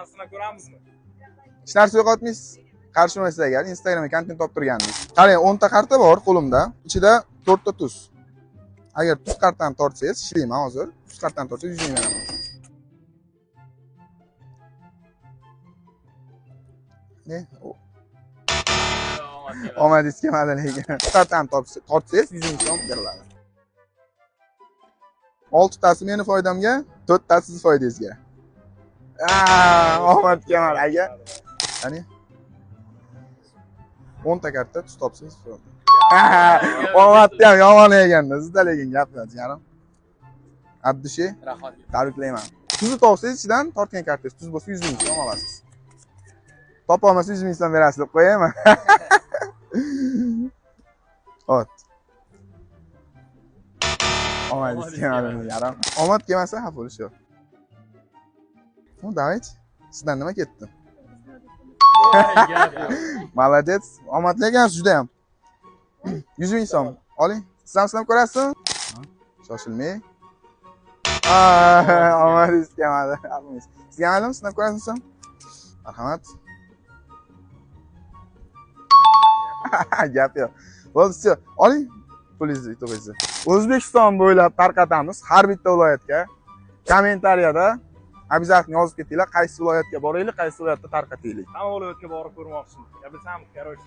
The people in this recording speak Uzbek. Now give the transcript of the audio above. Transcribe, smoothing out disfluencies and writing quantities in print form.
Hammasini ko'ramizmi? Hech narsa yo'qotmaysiz. Qarshi bo'lsangiz agar Instagramga kontent topib turganmiz. Qarang, 10 ta karta bor qo'limda. Ichida 4 ta tuz. Agar tuz kartani tortsangiz, ishlayman hozir. Tuz kartani tortsangiz 100 ming beraman. Ne? Omadingiz kelmadi lekin. Kartani tortsangiz 100 ming so'm beriladi. 6 tasi meni foydamga, 4 tasi siz foydangizga. Omad kelmadi aka. Qani? 10 ta karta tuz topsangiz. Omadni ham yomon eganda sizda lekin gap yo'q, jigarim. Abdushi, rahmat. Tabriklayman. Tuzni topsangiz ichidan tortgan kartangiz tuz bo'lsa 100 ming so'm olasiz. Topa olmasa 100 ming so'm berasiz deb qo'yaymi? Ot. Omadingiz kelmadi, jigarim. Omad kelmasa xafa bo'lish yo'q. Ну, давайте. Sizdan nima ketdi? Молодец. Omadli ekansiz juda ham. 100 ming so'm oling. Siz ham sinab ko'rasizmi? Shoshilmang. Omadingiz kelmadi. Sizga maylimi, sinab ko'rasizmi? Marhamat. Gap yo'q. Bo'ldi, всё. Oling pulingizni, yutug'ingizni. O'zbekiston bo'ylab tarqatamiz har bitta viloyatga. Kommentariyada обязательно yozib ketinglar, qaysi viloyatga boraylik, qaysi viloyatda tarqataylik. Hamma viloyatga borib ko'rmoqchimiz. Ya bilsam, короче,